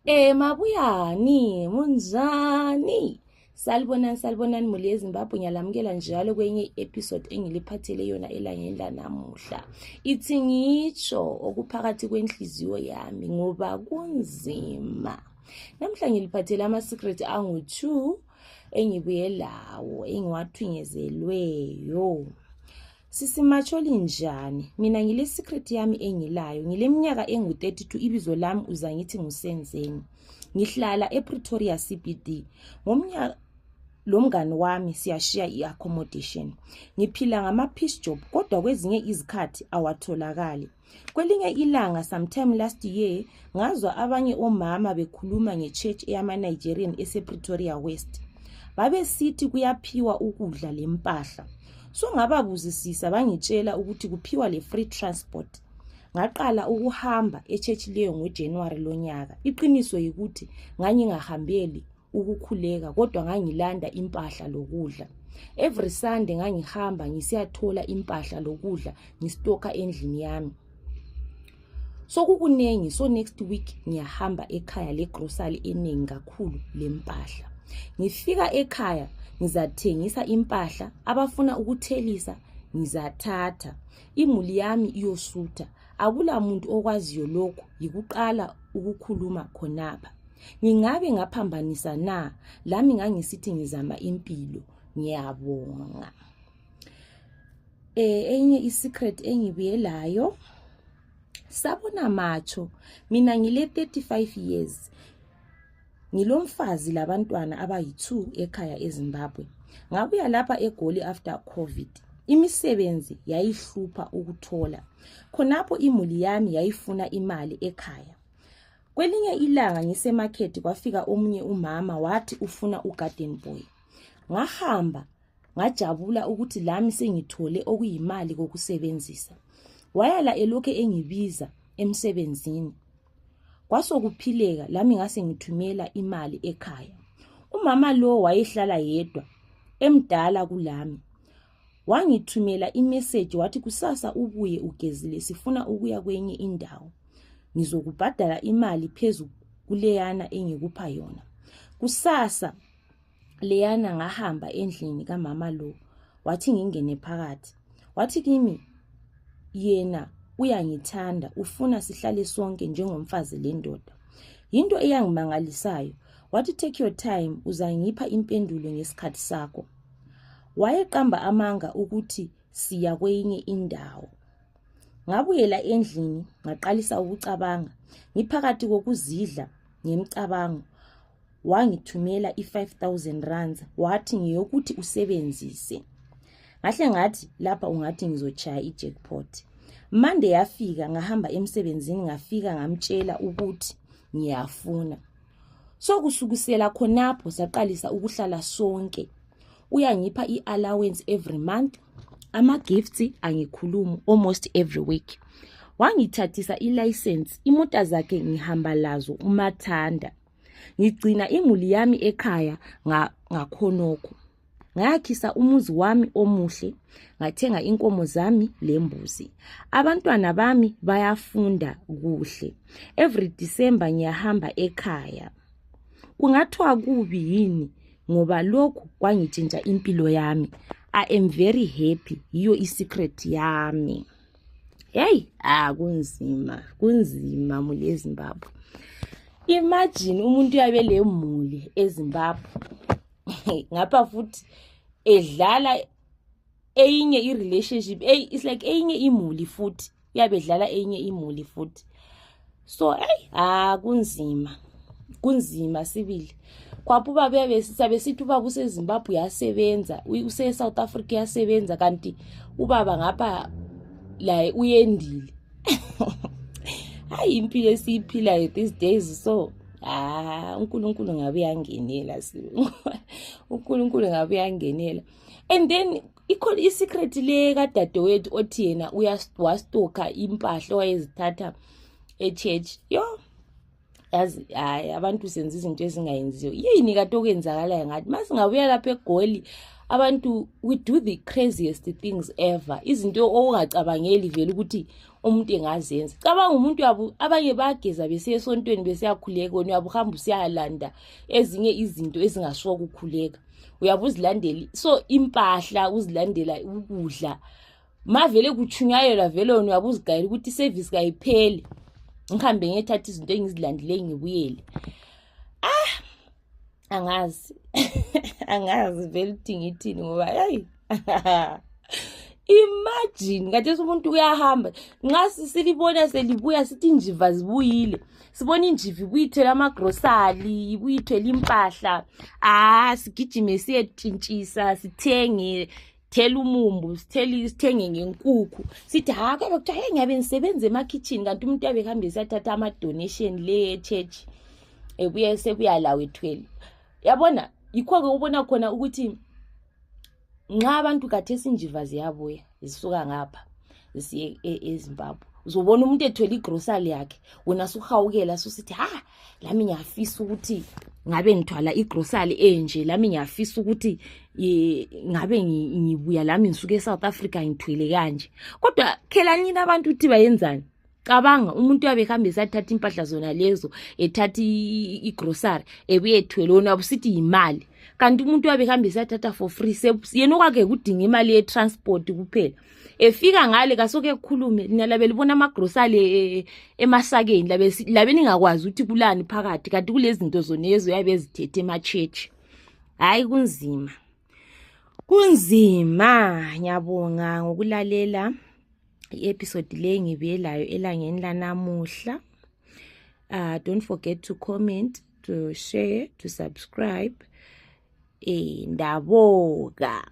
Mabuyani, munjani? Salibonani muli yeZimbabwe, ngiyalamukela njalo kwenye episode engiliphathele yona elangeni lanamuhla. Ithi ngitsho okuphakathi kwenhliziyo yami ngoba kunzima. Namhla ngiliphathele ama-secret angu-2 engibuye lawo engiwathunyezelweyo. Sisimatsholi njani? Mina ngile secret yami engilayo. Ngileminyaka engu-32, ibizo lami uzangithi nguSenzeni. Ngihlala ePretoria CBD. Ngomnyaka lo mngani wami siyashiya i-accommodation. Ngiphila ngama-piece job kodwa kwezinye izikhathi awatholakali. Kwelinye ilanga sometime last year ngazwa abanye omama bekhuluma nge-church eyama-Nigerian esePretoria West. Babesithi kuyaphiwa ukudla lempahla. So ngababuzisisa bangitshela ukuthi kuphiwa le free transport. Ngaqala ukuhamba eChurch leyo ngoJanuary lonyaka. Iqiniso yikuthi ngangingahambeli ukukhuleka kodwa ngangilanda impahla lokudla. Every Sunday ngangihamba ngisiyathola impahla lokudla ngistoka endlini yami. So kukunengi, so next week ngiyahamba ekhaya le grocery eningi kakhulu lempahla. Ngifika ekhaya ngizathengisa impahla, abafuna ukuthelisa ngizathatha. Imuli yami iyosutha. Akula muntu okwaziyo lokho, yikuqala ukukhuluma khonapha. Ngingabe ngaphambanisa na? Lami ngangisithi ngizama impilo. Ngiyabonga. Enye isecret engibuye layo. Sabona macho, mina ngile 35 years. Ngilomfazi labantwana abayi2 ekhaya eZimbabwe. Ngabuya lapha eGoli after COVID. Imisebenzi yayihlupha ukuthola. Khonapho imuli yami yayifuna imali ekhaya. Kwelinye ilanga ngisemarket kwafika omunye umama wathi ufuna ugarden boy. Ngahamba, ngajabula ukuthi lami sengithole okuyimali kokusebenzisa. Wayala elokhe engibiza emsebenzini. Kwasokuphileka lami ngase ngithumela imali ekhaya. Umama lo wayehlala yedwa, emdala kulami. Wangithumela imessage wathi kusasa ubuye ugezile, sifuna ukuya kwenye indawo. Ngizokubhadala imali phezu kuleyana engikupha yona. Kusasa leyana ngahamba endlini kamama lo. Wathi ngingene phakathi. Wathi kimi yena uyangithanda, ufuna sihlale sonke njengomfazi lendoda. Into eyangimangalisayo, wathi take your time, uzangipha impendulo ngesikhathi sakho. Wayeqamba amanga ukuthi siya kwenye indawo. Ngabuyela endlini, ngaqalisa ukucabanga. Ngiphakathi kokuzidla ngemicabango. Wangithumela i5,000 rands, wathi ngiyokuthi usebenzise. Ngahle ngathi lapha ungathi ngizochaya ijackpot. Monday yafika, ngahamba emsebenzini, ngafika ngamtshela ukuthi ngiyafuna. So kusukisela khonapho saqalisa ukuhlala sonke. Uyangipha i-allowance every month. Ama-gifts angikhulumi almost every week. Wangithathisa i-license, imota zakhe ngihamba lazo umathanda. Ngigcina imuli yami ekhaya ngakhonokho. Ngayakhisa umuzi wami omuhle, ngathenga inkomo zami lembuzi. Abantwana bami bayafunda kuhle. Every December ngiyahamba ekhaya. Kungathiwa kubi yini ngoba lokhu kwangitshintsha impilo yami. I am very happy. Yiyo isecret yami. Hey, kunzima muli eZimbabwe. Imagine umuntu yabe le muli eZimbabwe. Ngapha futhi edlala eyinye i-relationship, it's like eyinye imuli futhi, yabe edlala eyinye imuli futhi. So kunzima sibili. Kwapuba bebe sisabe sithi ubaba useZimbabwe yasebenza, use-South Africa yasebenza, kanti ubaba ngapha la uyendile. Hayi impilo esiyiphilayo these days, so uNkulunkulu ngabe uyangenela uNkulunkulu ngabe uyangenela. And then i-secret le kadadewethu othi yena wastoka impahla wayezithatha eChurch. Yo, yazi hayi abantu senza izinto ezingayenziyo yini kade okwenzakalayo ngathi masingabuya lapha eGoli abantu we do the craziest things ever izinto ongacabangeli vele ukuthi umuntu engazenza cabanga umuntu yabo abanye bageza besiye esontweni besiyakhuleka wena uyabuhamba usiyalanda ezinye izinto ezingasho ukukhuleka uyabuzilandeli so impahla uzilandela ukudla mavele kuchunyayela vele wena uyabuzigayela ukuthi service kayiphele ngihambe ngiyethatha izinto engizilandile ngibuyele angazi angazi vele ngithini ngoba hayi imagine kade umuntu uyahamba nxa silibona selibuya sithi injiva zibuyile sibona injiva ibuyithela amagrosali ibuyithela impahla sigijime siyetshintshisa sithenge thela umumbu sithenge ngenkukhu sithi kodwa kuthiwa ngiyabe ngisebenza emakitchen kanti umuntu yabehambe siyathatha ama donation le church ebuye sebuya lawo ethwele yabona yikho ke ubona khona ukuthi nxa abantu kathesi injiva ziyabuya zisuka ngapha zisiye eZimbabwe uzobona umuntu ethwele igrosali yakhe wena suhawukela susithi lami ngiyafisa ukuthi ngabe ngithwala igrosali enje lami ngiyafisa ukuthi ngabe ngibuya lami ngisuke eSouth Africa ngithwele kanje kodwa khelani abantu uthi bayenzani cabanga umuntu yabehambe sathatha impahla zona lezo ethatha igrosari ebuye ethwele wona usithi imali kanti umuntu yabehambe sathatha for free yena okwake kudinga imali ye transport kuphela efika ngale kasoke ekukhulume nalabe libona amagrosali emasakeni labe ningakwazi ukuthi kulani phakathi kanti kulezi zinto zonezo yabe zithethe emachechi hayi kunzima ngiyabonga ngokulalela i-episode le ngibiyelayo elangeni lanamuhla don't forget to comment, to share, to subscribe ndabonga.